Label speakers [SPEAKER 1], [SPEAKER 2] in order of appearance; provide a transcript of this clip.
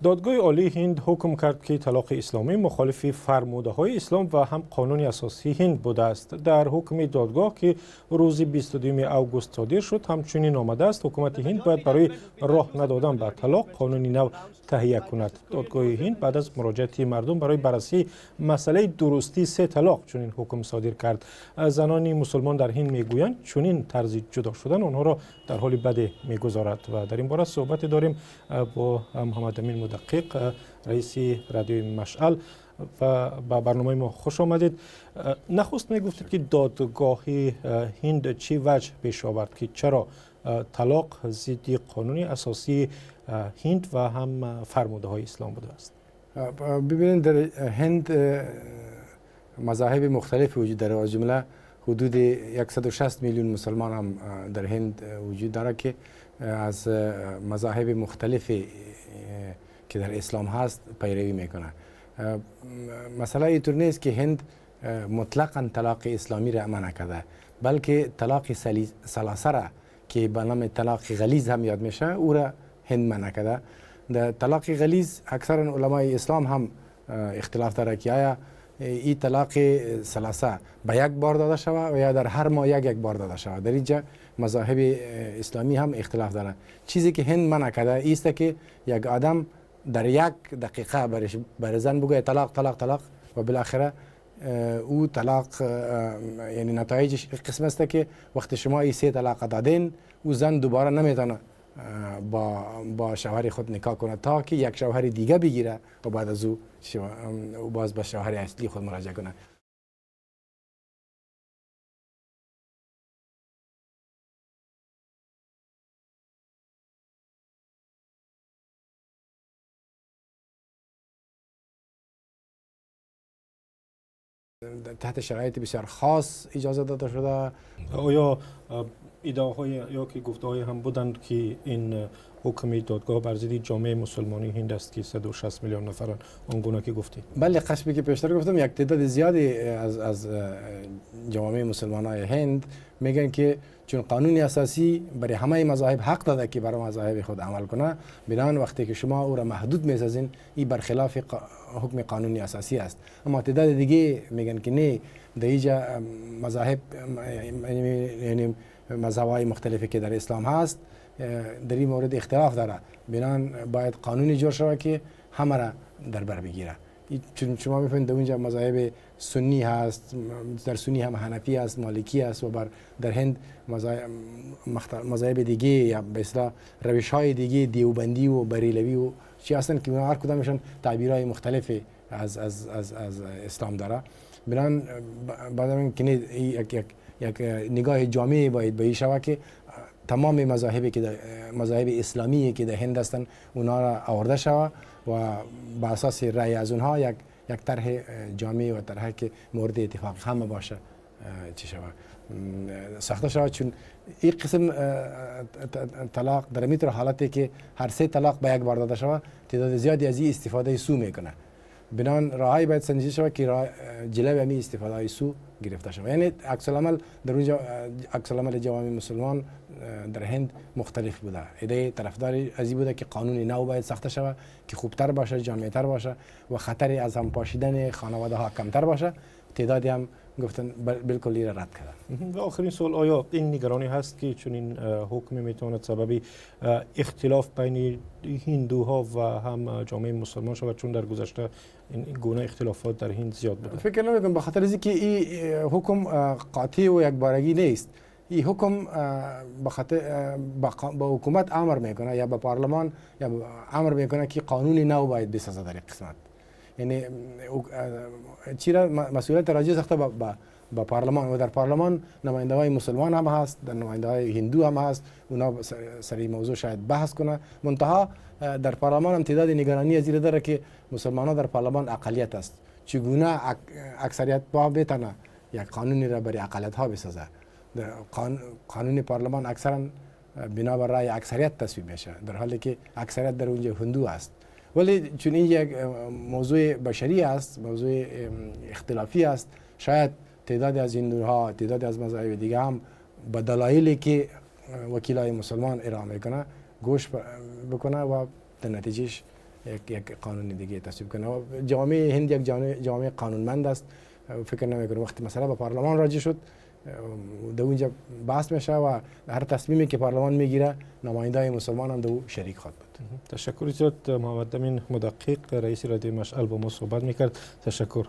[SPEAKER 1] دادگاه عالی هند حکم کرد که طلاق اسلامی مخالف فرموده های اسلام و هم قانون اساسی هند بوده است. در حکم دادگاه که روز 22 آگوست صادر شد همچنین آمده است حکومت هند باید برای راه ندادن به طلاق قانون نو تهیه کند. دادگاه هند بعد از مراجعه مردم برای بررسی مسئله درستی 3 طلاق چنین حکم صادر کرد. زنان مسلمان در هند میگویند چنین طرز جدا شدن آنها را در حال بد میگذارد و در این باره صحبت داریم با محمد امین دقیق، رئیس رادیوی مشعل و به برنامه ما خوش آمدید. نخست میگفتید که دادگاه هند چی وجه پیش آورد که چرا طلاق ضد قانون اساسی هند و هم فرموده های اسلام بوده است؟
[SPEAKER 2] ببینید، در هند مذاهب مختلف وجود داره، از جمله حدود 160 میلیون مسلمان هم در هند وجود داره که از مذاهب مختلف که در اسلام هست پیروی میکنه. مسئله اینطور نیست که هند مطلقا طلاق اسلامی را منع کرده، بلکه طلاق ثلاثه را که به نام طلاق غلیظ هم یاد میشه او را هند منع کرده. در طلاق غلیظ اکثرا علمای اسلام هم اختلاف داره که آیا این طلاق ثلاثه به یک بار داده شود و یا در هر ماه یک بار داده شود. در اینجا مذاهب اسلامی هم اختلاف داره. چیزی که هند منع کرده ایست که یک آدم در یک دقیقه برای زن بگوید طلاق طلاق طلاق و بالاخره او طلاق، یعنی نتایجش قسم است که وقتی شما این 3 طلاق دادین او زن دوباره نمیتونه با شوهر خود نکاح کنه تا که یک شوهر دیگه بگیره و بعد از او باز به شوهر اصلی خود مراجعه کنه. تحت شرایط بسیار خاص اجازه داده شده.
[SPEAKER 1] آیا ادعاهای یا که گفته‌های هم بودند که این حکم دادگاه بر ضد جامعه مسلمانی هند است که 160 میلیون نفرن، آنگونه که گفتید؟
[SPEAKER 2] بله، قسمی که پیشتر گفتم یک تعداد زیادی از جوامع مسلمانای هند میگن که چون قانون اساسی برای همه مذاهب حق داده که برای مذاهب خود عمل کنه، بنابراین وقتی که شما او را محدود میسازین این برخلاف حکم قانونی اساسی است. اما تعداد دیگه میگن که نه، در اینجا مذاهب یعنی مذهب‌های مختلفی که در اسلام هست در این مورد اختلاف داره، بنابراین باید قانونی جور شود که همه را در بر بگیره. چون شما میفهمید در اونجا مذاهب سنی هست، در سنی هم حنفی هست، مالکی هست و بر در هند مذاهب دیگه یا به اصطلاح روش‌های دیگه دیوبندی و بریلوی و چی هستن که هر کدامشون تعبیرهای مختلف از از از از اسلام داره. بنابراین بعد که یک یک نگاه جامعه باید به این شود که تمام مذاهبی که مذاهب اسلامی که در هند هستند اونها را آورده شود و به اساس رأی از اونها یک طرح جامع و طرح که مورد اتفاق همه باشه چی شود ساخته شود. چون این قسم طلاق در میتر حالتی که هر 3 طلاق به یک بار داده شود تعداد زیادی از این استفاده سو میکنه. بنابراین راهی باید سنجیده شود که جلوی همین استفاده های سو گرفته شود. یعنی عکس العمل در اونجا عکس العمل جوامع مسلمان در هند مختلف بوده. ایده طرفدار از این بوده که قانون نو باید ساخته شود که خوبتر باشه، جامع‌تر باشه و خطر از هم پاشیدن خانواده ها کمتر باشه. تعدادی هم گفتن بالکل را رد کردن.
[SPEAKER 1] و آخرین سوال، آیا این نگرانی هست که چون این حکم میتواند سبب اختلاف بین هندوها و هم جامعه مسلمان شود، چون در گذشته این گونه اختلافات در هند زیاد بوده؟
[SPEAKER 2] فکر نمی‌کنم، به خاطر اینکه این حکم قاطع و یکبارگی نیست. این حکم به خاطر با حکومت امر میکنه یا به پارلمان یا امر میکنه که قانون نو باید بسازه در این قسمت. یعنی چرا مسئولیت راجع ساخته با پارلمان و در پارلمان نماینده های مسلمان هم هست، در نماینده های هندو هم هست، اونا سر این موضوع شاید بحث کنه. منتها در پارلمان هم تعداد نگرانی از داره که مسلمان ها در پارلمان اقلیت است، چگونه اکثریت با بتونه یک قانونی را برای اقلیت ها بسازه؟ در قانون پارلمان اکثرا بنابر رأی اکثریت تصویب میشه، در حالی که اکثریت در اونجا هندو است. ولی چون این یک موضوع بشری است، موضوع اختلافی است، شاید تعدادی از هندوها، تعدادی از مذاهب دیگه هم به دلایلی که وکیلای مسلمان ارائه میکنه گوش بکنه و در نتیجهش یک قانون دیگه تصویب کنه. جامعه هند یک جامعه قانونمند است. فکر نمیکنم وقتی مسئله به پارلمان راجع شد در اونجا بحث میشه و هر تصمیمی که پارلمان میگیره نماینده مسلمان هم در او شریک خواهد بود.
[SPEAKER 1] تشکر زیاد. محمد امین مدقق، رئیس رادیو مشعل، با ما صحبت میکرد. تشکر.